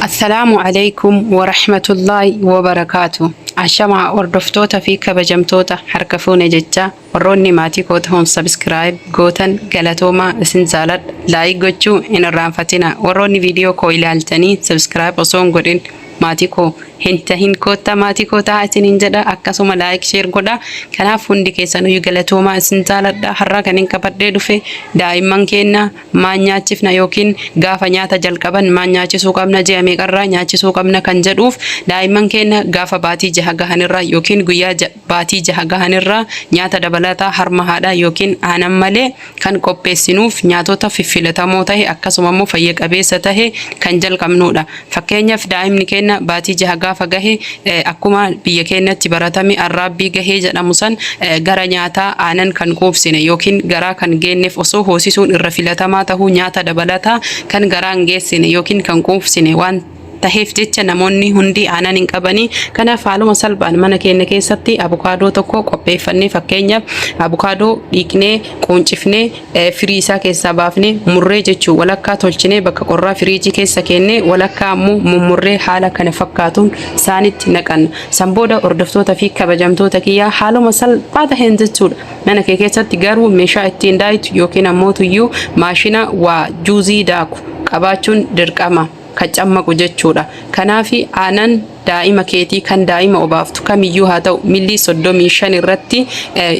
Assalaamu Aleeykum Warahmatullaahi Wabarakaatu. Ashamaa hordoftoota fi kabajamtoota harka fuune jechaa warroonni maatii koo ta'uun subscribe gootan galatoomaa isin jaaladha. Like gochuu hin irraanfatina. Warroonni viidiyoo koo ilaaltanii subscribe osoo hin godhin maatii koo hin tahin koottaa maatii koo tahaa isiniin jedha. Akkasuma like share godha. Kanaaf hundi keessanuyyuu galatoomaa isin jaaladha. Har'aa kan hin qabadhee dhufe daa'imman keenya maan nyaachifna yookiin gaafa nyaata jalqaban maan nyaachisuu qabna, ji'a meeqarraa nyaachisuu qabna kan jedhuuf, daa'imman keenya gaafa baatii 6 gahanirraa yookiin guyyaa baatii 6 gahanirraa nyaata dabalataa harma haadhaa yookiin aanan malee kan qopheessinuuf nyaatota fiffilatamoo tahe akkasuma immoo fayya qabeessa tahe kan jalqabnuudha. Fakkeenyaaf, daa'imni keenya baatii 6 gaafa gahe, akkuma biyya keenyatti baratame arraabbii gahee jedhamu san, gara nyaataa aanan kan quubsine yookiin garaa kan geenneef, osoo hoosisuun irra filatamaa tahuu nyaata dabalataa kan garaa hin geessine yookiin kan quubsine waan taheef jecha namoonni hundi aanan hin qabanii. Kanaaf haaluma salphaan mana keenya keessatti abukaadoo tokko qopheeffannee, fakkeenyaaf abukaadoo dhiqnee, quuncifnee, firii isaa keessaa baafnee murree jechuu, walakkaa tolchinee bakka qorraa firiijii keessa keennee, walakkaa ammoo mummurree haala kana fakkaatuun saanitti naqanna. San booda, hordoftoota fi kabajamtoota kiyyaa, haaluma salphaa taheen jechuudha. Mana kee keessatti garuu meeshaa ittiin daayitu yookiin ammoo tuyyuu maashina waa juuzii daaku qabaachuun dirqama, ka cammaqu jechuudha. Kanaaf aanan daa'ima keetii kan daa'ima obaaftu kamiyyuu haa ta'u millii 35 irratti,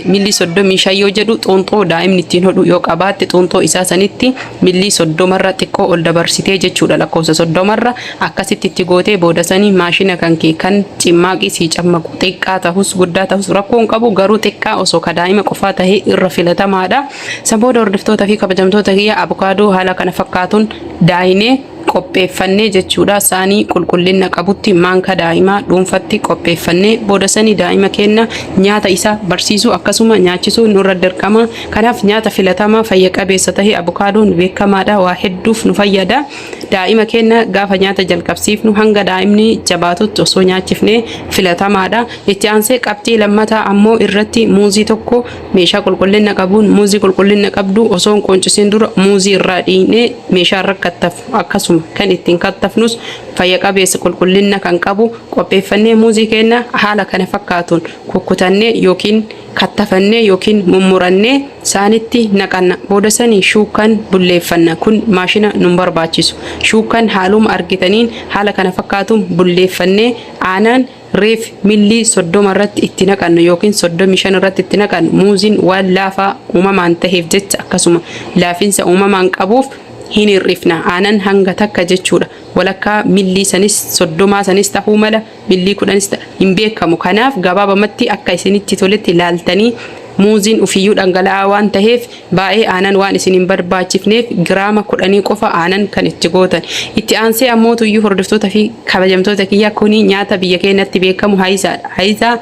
millii 35 yoo jedhu xuunxoo daa'imni ittiin hodhu yoo qabaatte xuunxoo isaa sanitti millii 30rra xiqqoo ol dabarsitee jechuudha, lakkoofsa 30rra akkasitti itti gootee, booda sanii maashina kan kee kan cimmaaqii sii cammaqu xiqqaa tahus guddaa tahus rakkoo hin qabu, garuu xiqqaa osoo ka daa'ima qofaa tahee irra filatamaadha. San booda, hordoftoota fi kabajamtoota kiyya, abukaadoo haala kana fakkaatuun daayinee qopheeffannee jechuudha. Saanii qulqullina qabutti maanka daa'imaa dhuunfatti qopheeffannee, booda sanii daa'ima keenya nyaata isaa barsiisuu akkasuma nyaachisuu nurra dirqama. Kanaaf nyaata filatamaa fayya qabeessa tahe, abukaadoon beekamaadha, waa hedduuf nu fayyada. Daa'ima keenya gaafa nyaata jalqabsiifnu hanga daa'imni jabaatutti osoo nyaachifnee filatamaadha. Itti aansee qabxii lammataa ammoo irratti muuzii tokko meeshaa qulqullina qabuun, muuzii qulqullina qabdu osoo hin qoncisiin dura muuzii irraa dhiinee meeshaa irra kattafu, akkasuma kan ittiin kattafnus fayya qabeessa qulqullina kan qabu qopheeffannee, muuzii keenya haala kana fakkaatuun kukkutannee yookiin kattafannee yookiin mummurannee saanitti naqanna. Booda sanii shuukkaan bulleeffanna. Kun maashina nun barbaachisu. Shuukkaan haaluma argitaniin haala kana fakkaatuun bulleeffannee, aanaan reef millii 30 irratti itti naqannu yookiin 35 irratti itti naqannu, muuziin waan laafaa uumamaan taheef jecha akkasuma laafinsa uumamaan qabuuf hin hir'ifna aanan hanga takka jechuudha. Walakkaa millii sanis, 30 sanis tahuu mala, millii 10s hin beekamu. Kanaaf gabaabamatti akka isinitti toletti laaltanii, muuziin ufiyyuu dhangala'aa waan taheef baay'ee aanan waan isin hin barbaachifneef giraama 10 qofa aanan kan itti gootan. Itti aansee ammoo tuyyuu, hordoftoota fi kabajamtoota kiyya, kuni nyaata biyya keenyatti beekamu hayisaadha. Hayisaa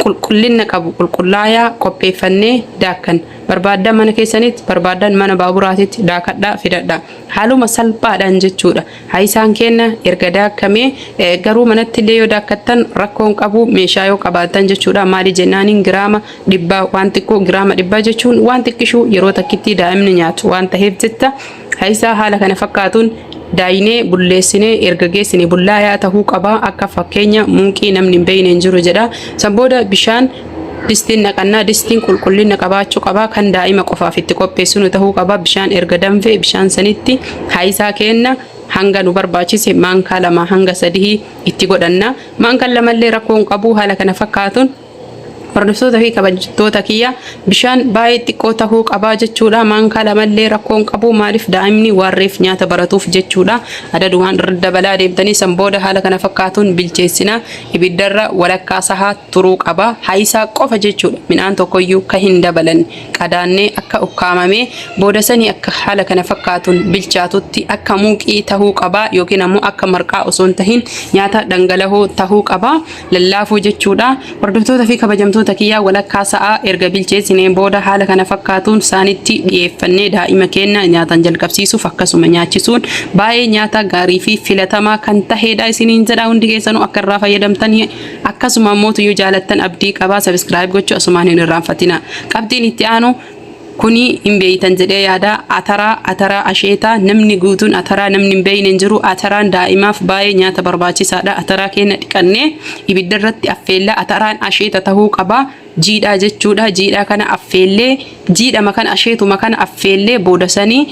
qulqullina qabu qulqullaayaa qopheeffannee daakkan. Barbaaddan mana keessanitti, barbaaddan mana baaburaatitti daakadhaa fidadha. Haaluma salphaadhaan jechuudha. Hayisaan keenya erga daakkamee, garuu manatti illee yoo daakkattan rakkoon qabu, meeshaa yoo qabaattan jechuudha. Maali jennaaniin giraama 100 waan xiqqoo, giraama 100 jechuun waan xiqqishuu yeroo takkitti daa'imni nyaatu waan ta'eef jecha, hayisaa haala kana fakkaatuun daayinee bulleessinee erga geessine bullaayaa tahuu qaba. Akka fakkeenya muuqii namni hin beekne hin jiru jedha. San booda bishaan distiin naqannaa. Distiin qulqullina qabaachuu qaba, kan daa'ima qofaaf itti qopheessinu tahuu qaba. Bishaan erga danfee bishaan sanitti hayisaa keenna hanga nu barbaachise maankaa 2 hanga 3 itti godhanna. Maankaan lamallee rakkoo hin qabu. Haala kana fakkaatuun, hordoftoota fi kabajattoota kiyya, bishaan baay'ee xiqqoo tahuu qabaa jechuudha. Maankaa lamallee rakkoo hin qabu. Maaliif? Daa'imni waan reef nyaata baratuuf jechuudha. Adadumaan irra dabalaa deemtanii san booda haala kana fakkaatuun bilcheessina. Ibiddarra walakkaa sahaa turuu qaba. Hayisaa qofa jechuudha. Midhaan tokkoyyuu ka hin dabalanne. Qadaannee akka ukkaamamee booda sanii akka haala kana fakkaatuun bilchaatutti akka muuqii tahuu qaba yookiin ammoo akka marqaa osoo hin tahin nyaata dhangala'oo tahuu qaba. Lallaafuu jechuudha. Hordoftoota fi kabajamtoota kiyyaa, walakkaa sa'aa erga bilcheessineen booda haala kana fakkaatuun saanitti dhiyeeffannee daa'ima keenya nyaatan jalqabsiisuuf akkasuma nyaachisuun baay'ee nyaata gaarii fi filatamaa kan tahedha isiniin jedha. Hundi keessanuu akka irraa fayyadamtan akkasuma ammoo tuyyuu jaalattan abdii qabaa. Subscribe gochuu asumaan hin irraanfatina. Qabxiin itti aanu Kuni hin beeytan jedhee yaada. Ataraa, ataraa asheetaa, namni guutuun ataraa namni hin beeyne hin jiru. Ataraan daa'imaaf baay'ee nyaata barbaachisaadha. Ataraa keenya dhiqannee ibidda irratti affeellaa. Ataraan asheeta tahuu qaba. Jiidhaa jechuudha. Jiidhaa kana affeellee, jiidhama kana, asheetuma kana affeellee booda sanii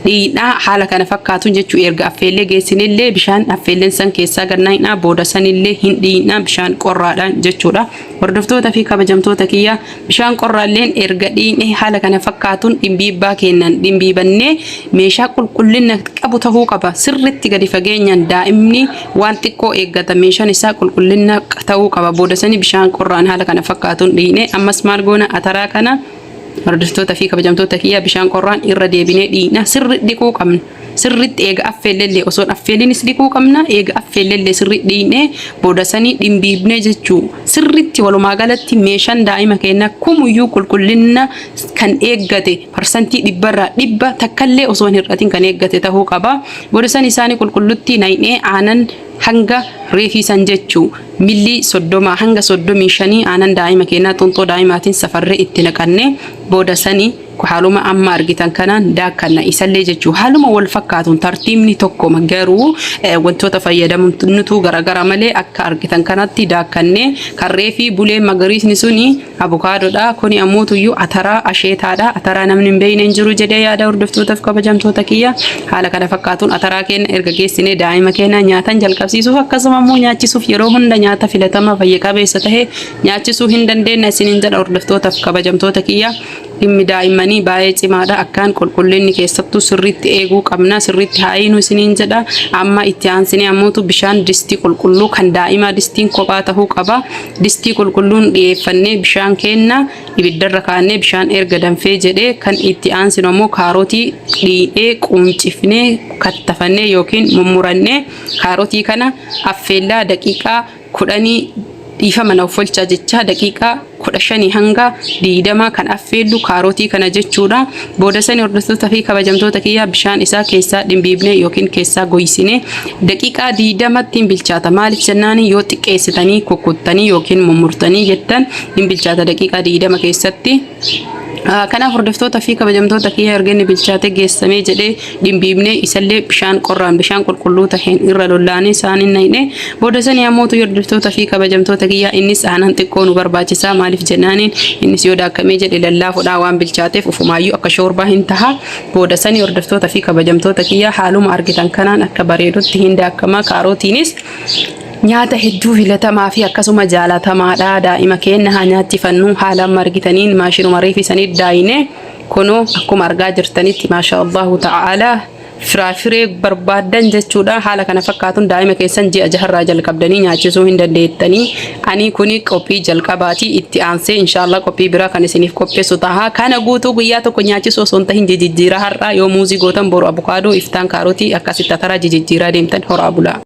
dhiidhaa haala kana fakkaatuun jechuu. Erga affeellee geessinillee bishaan affeelleen san keessaa gannaayidha, booda sanillee hin dhiidhaa bishaan qorraadhaan jechuudha. Hordoftoota fi kabajamtoota kiyya, bishaan qorraalleen erga dhiine haala kana fakkaatuun dhimbiibbaa kennan dhimbiibannee meeshaa qulqullina qabu tahuu qaba. Sirritti gadi fageenyaan daa'imni waan xiqqoo eeggata, meeshaan isaa qulqullina ta'uu qaba. Booda sanii bishaan qorraan haala kana fakkaatuun dhiine. Ammas maal goona? Ataraa kana, hordoftoota fi kabajamtoota kiyya, bishaan qorraan irra deebinee dhiina. Sirri dhiquu qabna. Sirritti eega affeellellee, osoo affeellinis dhiquu qabna. Eega affeellellee sirri dhiinee booda sanii dhimbiibnee jechuu sirritti. Walumaa galatti meeshaan daa'ima keenya kumuyyuu qulqullina kan eeggate, 100% takkallee osoo hin hir'atin kan eeggate ta'uu qaba. Booda san isaanii qulqullutti naqnee aanan hanga reefii san jechuu millii 30 hanga 35 aanan daa'ima keenyaa xunxoo daa'imaatiin safarree itti naqannee booda sanii haaluma amma argitan kanaan daakkanna isallee jechuu. Haaluma wal fakkaatuun, tartiibni tokkoma, garuu wantoota fayyadamnutu garagara malee akka argitan kanatti daakkannee. Karree fi bulee magariisni suni abukaadoodha. Kuni ammoo ataraa asheetaadha. Ataraa namni hin beekne hin jiru jedhee yaada, hordoftootaaf kabajamtoota kiyya. Haala kana fakkaatuun ataraa keenya erga geessinee daa'ima keenya nyaatan jalqabsiisuuf, akkasuma immoo nyaachisuuf, yeroo hunda nyaata filatamaa fayya qabeessa tahe nyaachisuu hin dandeenya isiniin jedha. Hordoftootaaf kabajamtoota kiyya, dhimmi daa'immanii baay'ee cimaadha. Akkaan qulqullinni keessattuu sirriitti eeguu qabna, sirriitti haa eegnu isiniin jedha. Amma itti aansinee ammootu bishaan distii qulqulluu kan daa'imaa, distiin kophaa tahuu qaba, distii qulqulluun dhiyeeffannee bishaan keenna ibiddarra kaa'annee bishaan erga danfee jedhee kan itti aansinu ammoo kaarotii dhiidhee, quuncifnee, kattafannee yookiin mummurannee kaarotii kana affeellaa daqiiqaa 10, dhiifama na uffolchaa jecha, daqiiqaa 15 hanga 20 kan affeellu kaarotii kana jechuudha. Booda sani, hordoftoota fi kabajamtoota kiyyaa, bishaan isaa keessaa dhimbiibnee yookiin keessaa goysine daqiiqaa 20tti hin bilchaata. Maaliif jennaan, yoo xiqqeessitanii kukkuttanii yookiin mummurtanii jettan hin bilchaata daqiiqaa 20 keessatti. Kanaaf, hordoftoota fi kabajamtoota kiyya, erga inni bilchaatee geessamee jedhee dhimbiibnee isallee bishaan qorraan, bishaan qulqulluu taheen irra lollaanee isaaniin naqne. Booda sanii ammoo hordoftoota fi kabajamtoota kiyya, innis aanan xiqqoo nu barbaachisaa. Maaliif jennaaniin, innis yoo daakamee jedhe lallaafuudhaa waan bilchaateef ufumaayyuu akka shoorbaa hin taha. Booda sanii, hordoftoota fi kabajamtoota kiyya, haaluma argitan kanaan akka bareedutti hin daakamaa. Kaarotiinis nyaata hedduu filatamaa fi akkasuma jaalatamaadha. Daa'ima keenya haa nyaachifannu. Haala amma argitaniin maashinuma reefisanii daayine. Kunoo akkuma argaa jirtanitti, maasha Allahu ta'ala, firaafiree barbaaddan jechuudha. Haala kana fakkaatuun daa'ima keessan ji'a jaharraa jalqabdanii nyaachisuu hin dandeettanii. Ani kuni qophii jalqabaati. Itti aansee inshaallah qophii biraa kan isiniif qopheessu taha. Kana guutuu guyyaa tokko nyaachisuu osoo hin tahin jijjiiraa, har'aa yoo muuzii gootan boru abukaadoo, iftaan kaarotii, akkasitti ataraa jijjiiraa deemtan. Horaa bulaa.